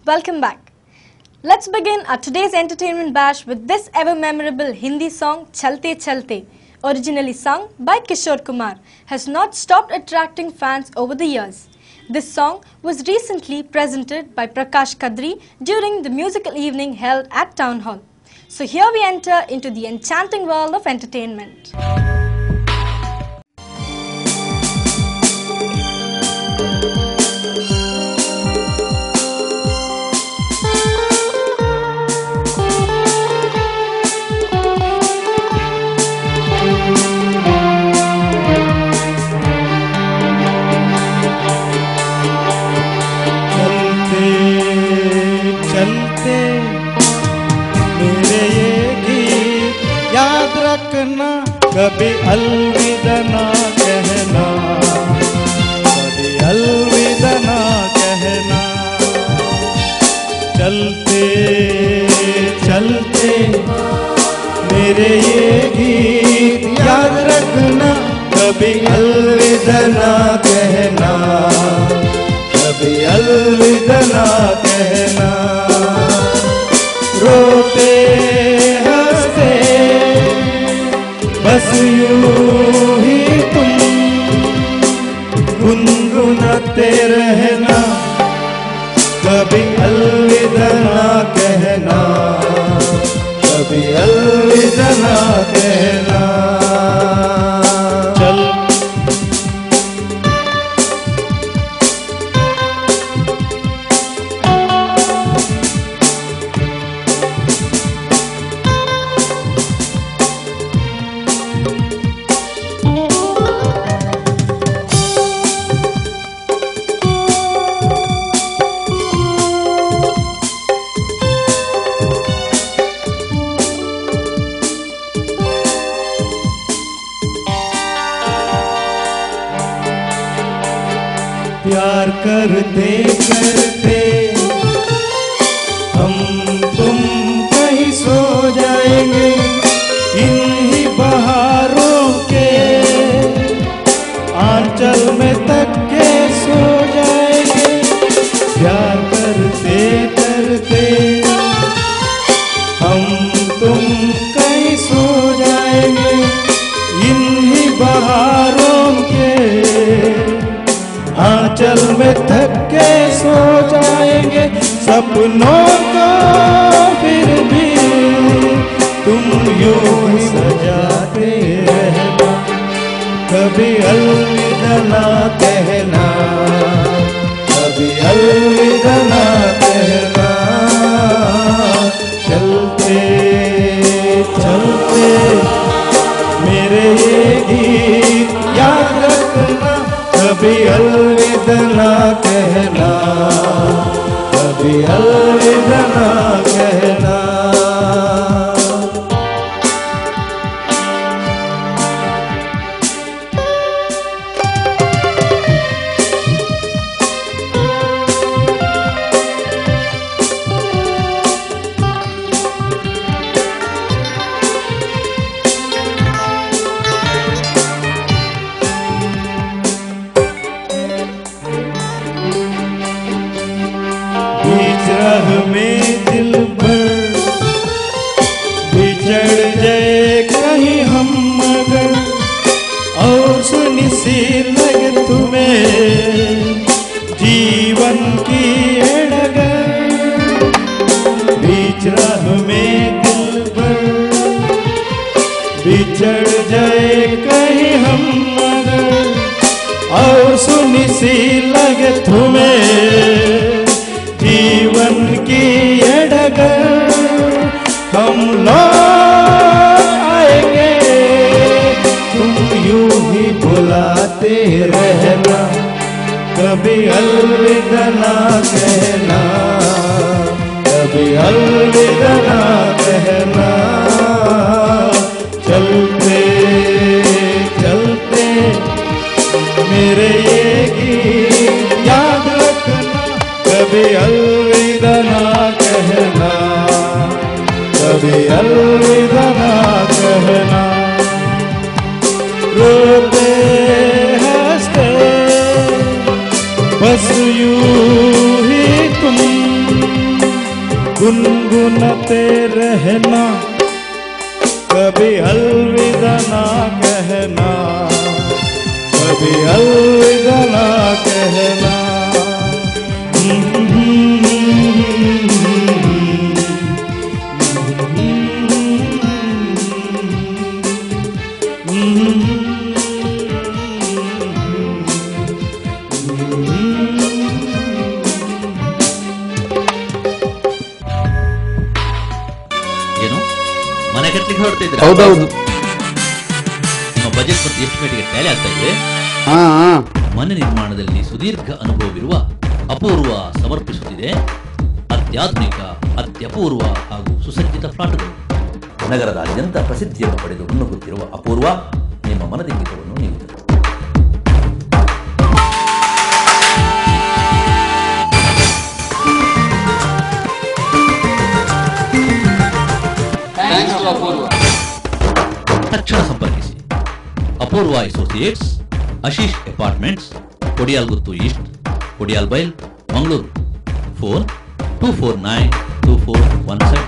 Welcome back. Let's begin our today's entertainment bash with this ever memorable Hindi song Chalte Chalte, originally sung by Kishore Kumar, has not stopped attracting fans over the years. This song was recently presented by Prakash Kadri during the musical evening held at Town Hall. So here we enter into the enchanting world of entertainment. कभी अलविदा ना कहना, कभी अलविदा ना कहना। चलते चलते मेरे ये गीत याद रखना, कभी अलविदा ना कहना, कभी अलविदा ना कहना। रोते हंसते बस यूं ही तुम गुनगुनाते रहना, कभी अलविदा ना कहना, कभी अलविदा ना कहना। चल प्यार करते करते हम तुम कहीं सो जाएंगे, इन्हीं बहारों के आंचल में तक के सो जाएंगे। प्यार करते करते हम तुम कहीं सो जाएंगे, इन्हीं बहारों के आंचल में थक के सो जाएंगे। सपनों को फिर भी तुम यूं ही सजाते रहना, कभी अलविदा ना कहना, कभी अलविदा ना कहना। चलते चलते मेरे ये गीत याद रखना, कभी अलविदा ना कहना, कभी अलविदा ना कहना। राह में दिल भर बिछड़ जाए कहीं हम मगर, और सुनी सी लगे तुम्हें जीवन की डगर। बीच राह में दिल भर बिछड़ जाए कहीं हम मगर, और सुनी सी लगे तुम्हें जीवन की ये डगर। हम लौट आएंगे तुम यूं ही बुलाते रहना, कभी अलविदा ना कहना, कभी अलविदा ना कहना। चलते चलते मेरे ये गीत याद रखना, कभी अलविदा ना कहना, कभी अलविदा ना कहना। रोते हंसते बस यूं ही तुम गुनगुनाते रहना, कभी अलविदा ना कहना, कभी अलविदा ना कहना। ಮನೆ ಕಟ್ಟಲಿಕ್ಕೆ ಹೊರಡ್ತಿದ್ರೆ? ಹೌದೌದು. ನಿಮ್ಮ ಬಜೆಟ್ ಮತ್ತು ಎಸ್ಟಿಮೇಟ್ಗೆ ಟ್ಯಾಲಿ ಆಗ್ತಾ ಇದೆ. ಮನೆ ನಿರ್ಮಾಣದಲ್ಲಿ ಸುದೀರ್ಘ ಅನುಭವವಿರುವ ಅಪೂರ್ವ ಸಮರ್ಪಿಸುತ್ತಿದೆ ಅತ್ಯಾಧುನಿಕ, ಅತ್ಯಪೂರ್ವ ಹಾಗೂ ಸುಸಜ್ಜಿತ ಫ್ಲಾಟ್ಗಳು. ನಗರದಾದ್ಯಂತ ಪ್ರಸಿದ್ಧಿಯನ್ನು ಪಡೆದು ಮುನ್ನುಗ್ಗುತ್ತಿರುವ ಅಪೂರ್ವ ನಿಮ್ಮ ಮನದಿಂಗಿತವನ್ನು ನೀಡುತ್ತದೆ. ತಕ್ಷಣ ಸಂಪರ್ಕಿಸಿ Apoorva associates, Ashish apartments, Kodialguthu east, Kodialbail, Mangaluru. Phone 2492417.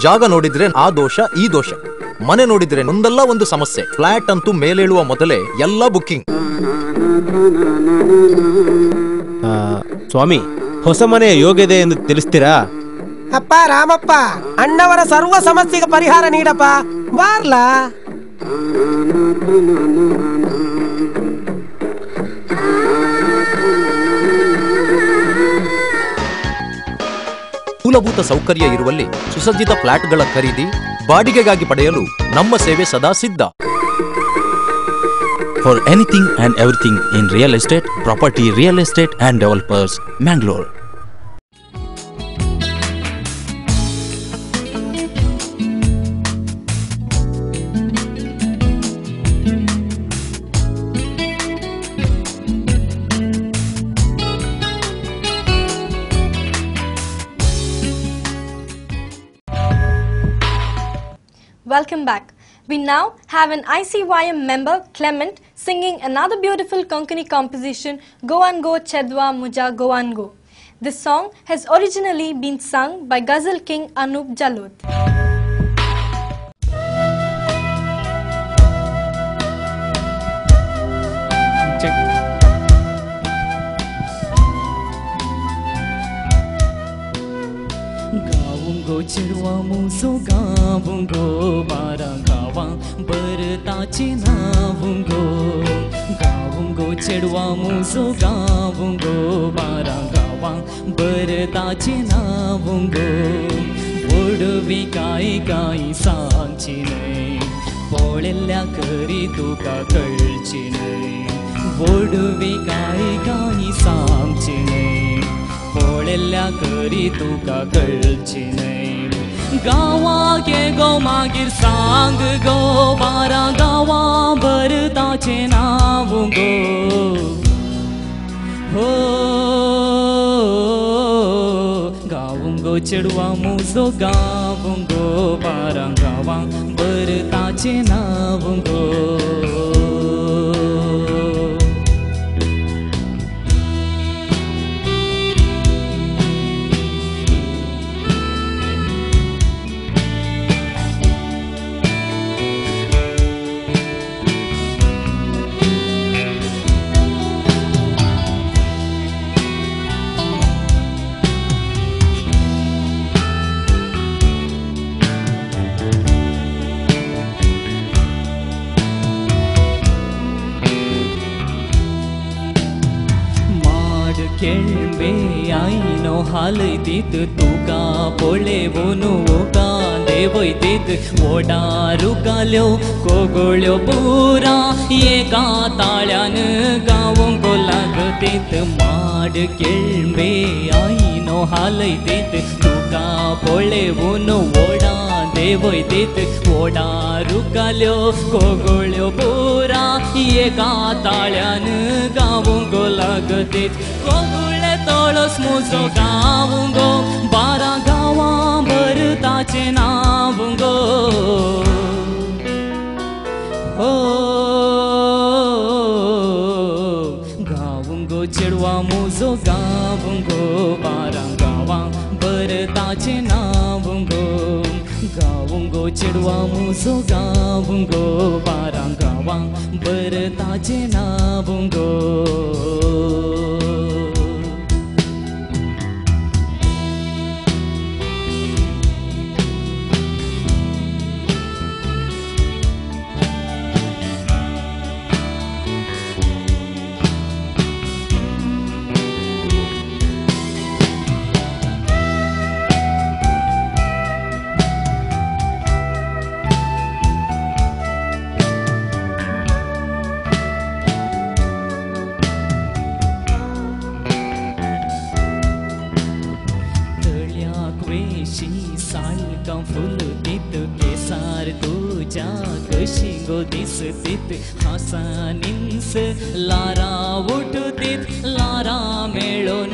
ಜಾಗ ನೋಡಿದ್ರೆ ಆ ದೋಷ ಈ ದೋಷ, ಮನೆ ನೋಡಿದ್ರೆ ಒಂದಲ್ಲ ಒಂದು ಸಮಸ್ಯೆ. ಫ್ಲಾಟ್ ಅಂತೂ ಮೇಲೇಳುವ ಮೊದಲೇ ಎಲ್ಲ ಬುಕ್ಕಿಂಗ್. ಸ್ವಾಮಿ, ಹೊಸ ಮನೆಯ ಯೋಗ್ಯತೆ ಎಂದು ತಿಳಿಸ್ತೀರಾ? ಅಪ್ಪ ರಾಮಪ್ಪ, ಅಣ್ಣವರ ಸರ್ವ ಸಮಸ್ಯೆಗೆ ಪರಿಹಾರ ನೀಡಪ್ಪ. ಬಾರ್ಲಾ. ಮೂಲಭೂತ ಸೌಕರ್ಯ ಇರುವಲ್ಲಿ ಸುಸಜ್ಜಿತ ಫ್ಲಾಟ್ಗಳ ಖರೀದಿ ಬಾಡಿಗೆಗಾಗಿ ಪಡೆಯಲು ನಮ್ಮ ಸೇವೆ ಸದಾ ಸಿದ್ಧ. For anything and everything in real estate, property, real estate and developers, Mangalore. Welcome back. We now have an ICYM member, Clement, singing another beautiful Konkani composition, Goan Go Chedwa Muja Goan Go. This song has originally been sung by Ghazal King Anup Jalot. Check. गाऊंगो चेडवा मुजो गाऊंगो बारा गावा बरताची नावुंगो, गाऊंगो चेडवा मुजो गाऊंगो बारा गावा बरताची नावुंगो. ओडवी काय काय सांगची न्हय, पळयल्ल्या करी तुका कळची न्हय. ओडवी काय काय सांगची न्हय, पळयल्ल्या करी तुका कळची न्हय. गांवाक ये गो मागीर सांग गो बारा गांवा भरताचें नांव गो. हो गावूं गो चेडवा मुजो गावूं गो बारा गांवा भरताचें नांव गो. केळंबे आईनो हालयतीत तुका पळेवन ओका देवयतीत वोडा रुगाल्यो कोगोळ्यो पुरा एका ताळ्यान गावंक लागतीत. माड केळंबे आईनो आयनो हालयतीत तुका पळोवन वोडां देंवयतीत वोडां रुखाल्यो कोगळ्यो पुरा एका ताळ्यान गावूंक लागतीत कोगुळे तळस मुजो गावूं गो 12 गांवां भर ताचें नांव गो हो गावूं गो चेडवा मुजो गावूं गो 12 गांवां भर ताचें नांव गो गावूं गो चेडवा मुजो गावूं गो 12 गांवां भर ताचें नांव गो. सालकां फुलतीत केसार तुज्या कशी गो दिसतीत हासानीस लारा उठतीत लारा मेळोन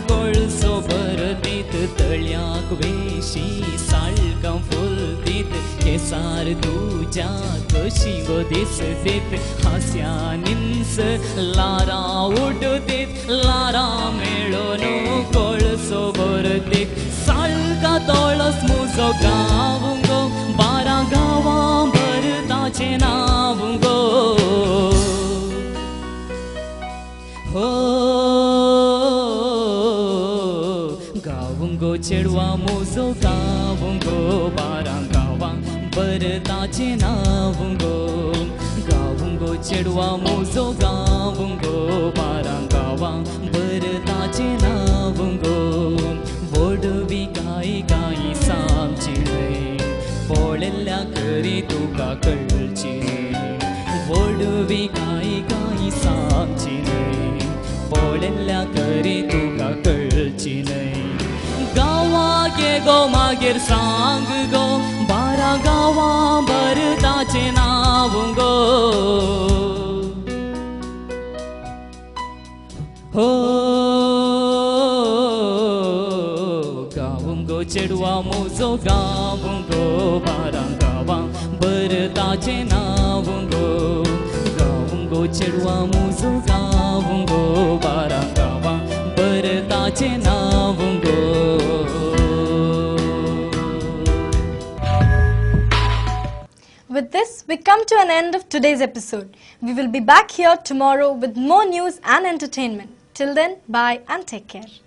कोळसो भरतीत तळ्याक वेशी सालकां फुलतीत केसार तुज्या कशी गो दिसतीत हास्यानीस लारा उठतीत लारा मेळोन कोळसो भरतीत सालका तळस मुजो गावूं गो 12 गांवां भर ताचें नांव गो हो गावूं गो चेडवा मुजो गावूं गो 12 गांवां भर ताचें नांव गो गावूं गो चेडवा मुजो गावूं गो 12 गांवां भर ताचें नांव गो. वोडवी कांय कांय सांगची न्हय पळयल्ल्या करी तुका कळची न्हय वोडवी कांय कांय सांगची न्हय पळयल्ल्या करी तुका कळची न्हय गांवाक गो मागीर सांग गो 12 गांवां भर ताचें नांव गो हो गावूं गो चेडवा मुजो गावूं गो 12 गांवां भर ताचें नांव गो गावूं गो चेडवा मुजो गावूं गो 12 गांवां भर ताचें नांव गो. With this, we come to an end of today's episode. We will be back here tomorrow with more news and entertainment. Till then, bye and take care.